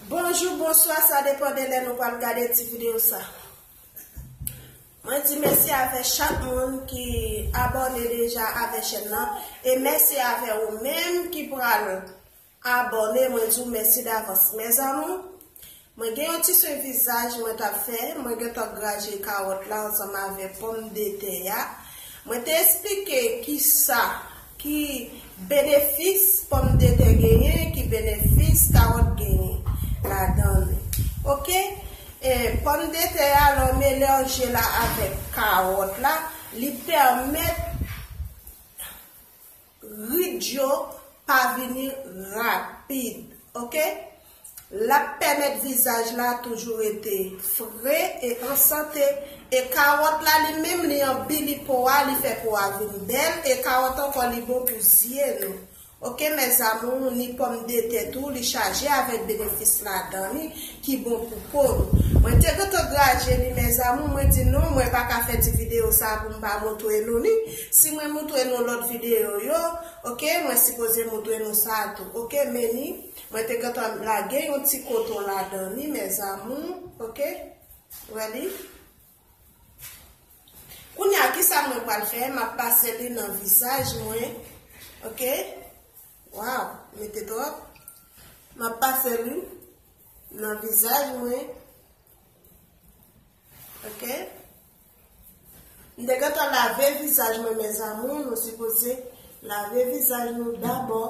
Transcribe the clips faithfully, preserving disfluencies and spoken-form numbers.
Bonjou, bonswa, sa depann de lè nou pral gade ti videyo sa. Mwen di mèsi avè chak moun ki abòne deja avè chèn nan, e mèsi avè ou menm ki pral abòne, mwen di w mèsi davans. Mes amours, mwen gen yon ti swen vizaj mwen t ap fè, mwen gentan graje kawòt la ansanm avè pòmdetè a. Mwen te eksplike kisa, ki benefis pòmdetè genyen, ki benefis kawòt genyen ladan li. Oke? E pòmdetè a, lè w melanje l avèk kawòt la, li pèmèt rid yo pa vini rapid, oke? L ap pèmèt vizaj la toujou rete fre e an sante. E kawòt la, li menm, li anbili po a, li fè po a vin bèl. E kawòt ankò, li bon pou zye nou. Oke, mes amours, ni pòmdetè tou, li chaje avèk benefis ladan li, ki bon pou po nou. Mwen te gentan graje li, mes amours, mwen di non, mwen pa ka fè ti videyo sa pou m pa montre nou li. Si mwen montre nou lòt videyo yo, oke, mwen sipoze montre nou sa tou. Oke, men ni, mwen te gentan lage yon ti koton ladan li, mes amours, oke? Wè li? Kounye a, kisa mwen pral fè? M ap pase li nan vizaj mwen. Oke? Waw, mete twòp. M ap pase li nan vizaj mwen. Oke? M te gentan lave vizaj mwen, mes amours. Nou sipoze lave vizaj nou dabò.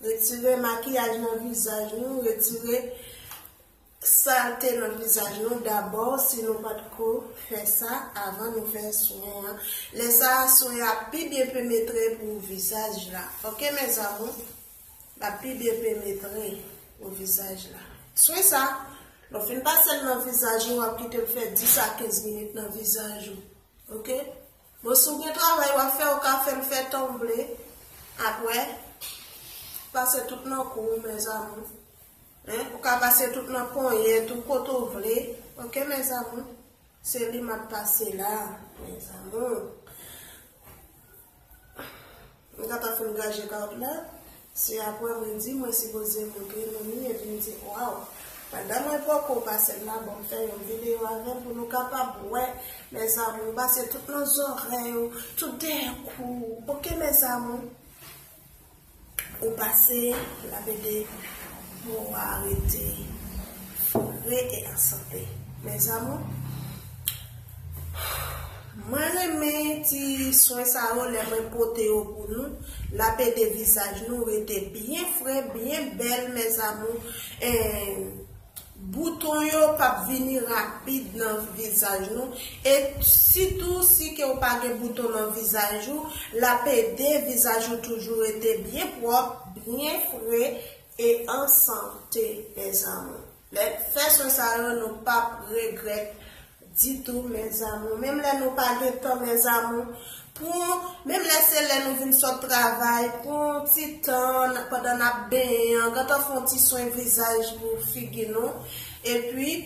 Retire makiyaj nan vizaj nou, retire salte nan vizaj nou dabò, si nou pa t ko fè sa avan nou fè swen an. Lè sa a, swen an ap pi byen penetre pou vizaj la. Oke, mes amours? L ap pi byen penetre pou vizaj la. Swen sa, lè w fin pase l nan vizaj ou, w ap kite l fè dis a kenz minit nan vizaj ou. Oke? Bon, si w gen travay w ap fè, ou ka fè l fè tan w vle. Apre, pase tout nan kou w, mes amours. Hein? Ou ka pase tout nan ponyèt ou, kote w vle. Oke, mes amours? Se li m ap pase la, mes amours. M gentan fin graje kawòt la. Se apre mwen di mwen sipoze montre nou li, epi m di, waw. Pandan mwen poko pase l la, bon, m fè yon videyo avè l pou nou kapab wè, mes amours, m pase tout nan zòrèy ou, tout dèyè kou w. Oke, mes amours? Ou pase, l ap ede po a rete fre e an sante. Mes amours, mwen renmen ti swen sa yo lè mwen pote yo pou nou. L ap ede vizaj nou rete byen fre, byen bèl, mes amours. E bouton yo p ap vini rapid nan vizaj nou. E sitou, si ke w pa gen bouton nan vizaj ou, l ap ede vizaj ou toujou rete byen pwòp, byen fre e an sante, mes amours. Lè fè swen sa yo, nou p ap regrèt ditou, mes amours. Menm lè nou pa gen tan, mes amours, pran, menm lè se lè nou vin sot travay, pran yon ti tan pandan n ap benyen an, gentan fè yon ti swen vizaj pou figi nou. Epi,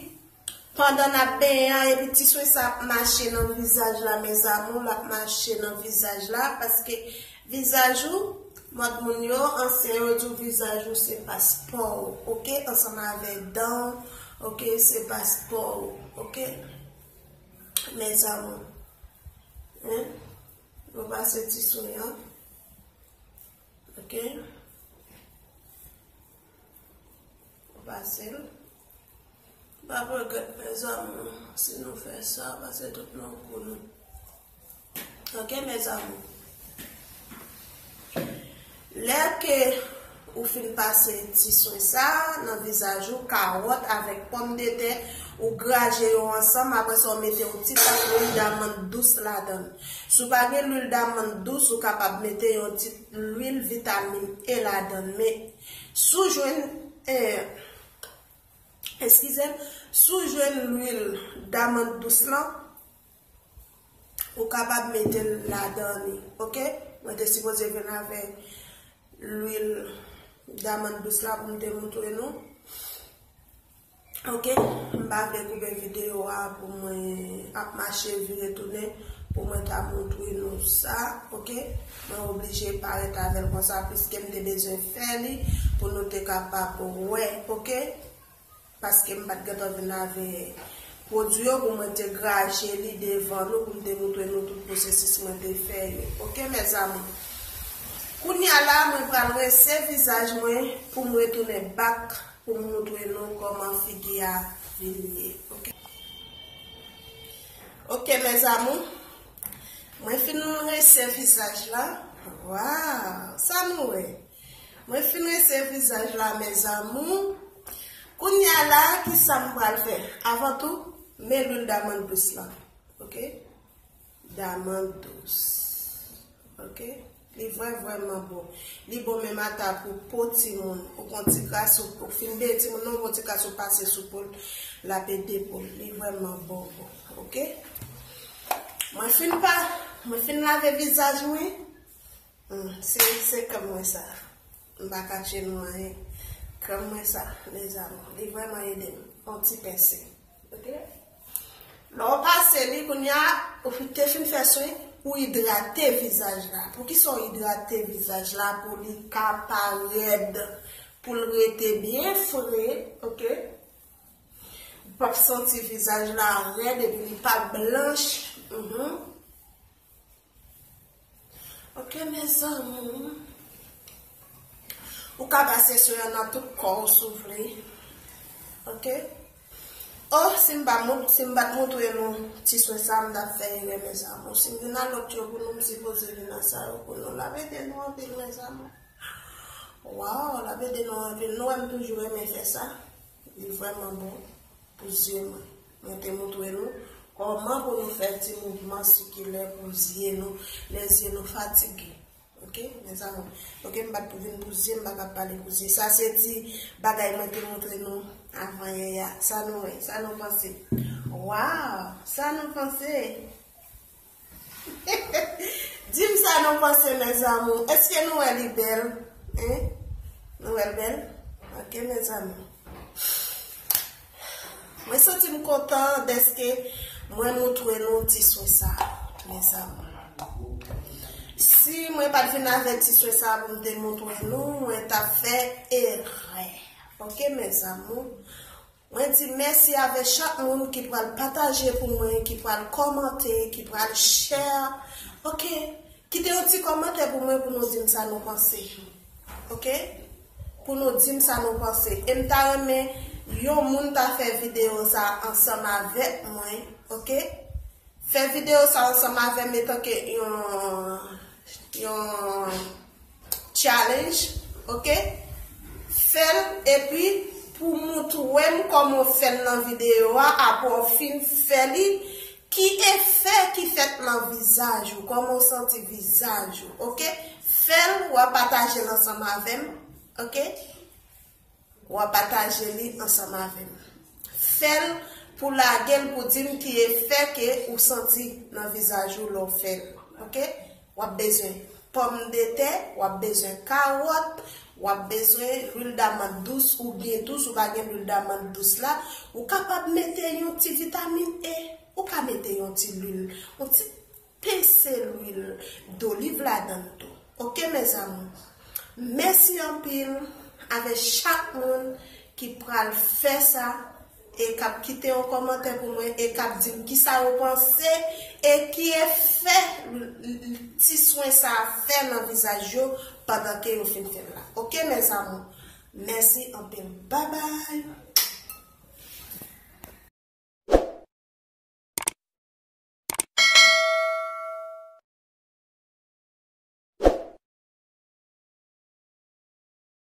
pandan n ap benyen an, epi ti swen sa ap mache nan vizaj la, mes amours, l ap mache nan vizaj la, paske vizaj ou, mòd moun yo, ansyen yo di w vizaj ou se paspò w, oke? Ansanm avèk dan w, oke? Se paspò w, oke? Mes amours. Hein? Nou pase ti swen an. Oke? Ou pase l. Pa regrèt, mes amours, si nou fè sa, pase tout nan kou nou. Oke, mes amours? Lè ke ou fin pase ti swen sa nan vizaj ou, kawòt avèk pòmdetè, ou graje yo ansanm, apre sa ou mete yon ti tak lwil damann dous ladan l. Si w pa gen lwil damann dous, ou kapab mete yon ti lwil vitamin E ladan l. Men, si w jwenn, eh, eskize m, si w jwenn lwil damann dous lan, ou kapab mete l ladan li, oke? Mwen te sipoze vin avèk lwil damann dous la pou m te montre nou. Oke, m pa vle koupe videyo a pou mwen ap mache vire tounen pou mwen ta montre nou sa, oke? Mwen oblije parèt avè l konsa, piske m te bezwen fè li pou nou te kapab wè, oke? paske m pa t gentan vin avè pwodui yo pou mwen te graje li devan nou, pou m te montre nou tout pwosesis mwen te fè yo. Oke, mezanmi. Kounye a la, mwen pral rense vizaj mwen pou m retounen back pou m montre nou kòman figi a vin ye. Oke. Oke, mes amours. Mwen fin rense vizaj la. Waw, sa nou wè? Mwen fin rense vizaj la, mes amours. Kounye a la, ki sa m pral fè? Avan tou, men lwil damann dous la. Oke? Damann dous. Oke? Li vrè, vrèman bon. Li bon menm ata pou po timoun. Ou pran ti kras, ou, ou fin beye timoun nan, ou pran ti kras, ou pase sou po l, l ap ede po l. Li vrèman bon, bon. Oke? Mwen fin pa, mwen fin lave vizaj mwen. Hmm, se, se krèm mwen sa. M pa kache nou anyen. Krèm mwen sa, mes amours. Li vrèman ede m. Yon ti pèse. Oke? Lè w pase li, kounye a, ou fi-, te fin fè swen, ou idrate vizaj la. Poukisa w idrate vizaj la? Pou li ka pa rèd, pou l rete byen fre, oke? Ou p ap santi vizaj la rèd epi li pa blanch. Mhm. Oke, mes amours. Ou ka pase swen an nan tout kò w si w vle. Oke? Oh, si m pa mont-, si m pa t montre nou ti swen sa, m t ap fè erè, mes amours. Si m vin a lòt yo pou nou, m sipoze vin a sa yo pou nou. L ap ede nou anpil, mes amours. Waw, l ap ede nou anpil. Nou wè m toujou renmen fè sa. Li vrèman bon pou zye mwen. Mwen te montre nou kòman pou nou fè ti mouvman sikilè pou zye nou, lè zye nou fatige. Oke, mes amours. Oke, m pa t pou vin pou zye, m pa ka pale pou zye. Sa se ti bagay mwen te montre nou avan yè a. Sa nou wè, sa nou panse? Waw, sa nou panse? Di m sa nou panse, mes amours. Èske nou wè li bèl? Hein? Nou wè l bèl? Oke, mes amours. Mwen santi m kontan dèske mwen montre nou ti swen sa, mes amours. Si mwen pa t vin avè ti swen sa pou m te montre nou, mwen t ap fè erè. Oke, mes amours. Mwen di mèsi avè chak moun ki pral pataje pou mwen, ki pral kòmante, ki pral share. Oke? Kite yon ti kòmantè pou mwen pou nou di m sa nou panse. Oke? Pou nou di m sa nou panse. E m ta renmen yon moun ta fè videyo sa ansanm avèk mwen. Oke? Fè videyo sa ansanm avè m etanke yon, yon challenge, oke? Fè l epi pou montre m kòman w fè l nan videyo a, apre w fin fè li, ki efè ki fèt nan vizaj ou, kòman w santi vizaj ou, oke? Fè l, w a pataje l ansanm avè m, oke? W a pataje li ansanm avè m. Fè l pou lage l pou di m ki efè ke ou santi nan vizaj ou lè w fè l. Oke? W ap bezwen pòmdetè, w ap bezwen kawòt, w ap bezwen lwil damann dous oubyen dous, ou pa gen lwil damann dous la, ou kapab mete yon ti vitamin E, ou ka mete yon ti lwil, yon ti pese lwil doliv ladan l tou. Oke, mes amours. Mèsi anpil avè chak moun ki pral fè sa e k ap kite yon kòmantè pou mwen e k ap di m kisa yo panse e ki efè l-, l-, l-, ti swen sa a fè nan vizaj yo pandan ke yo fin fè l la. Oke, mes amours. Mèsi anpil. Babay.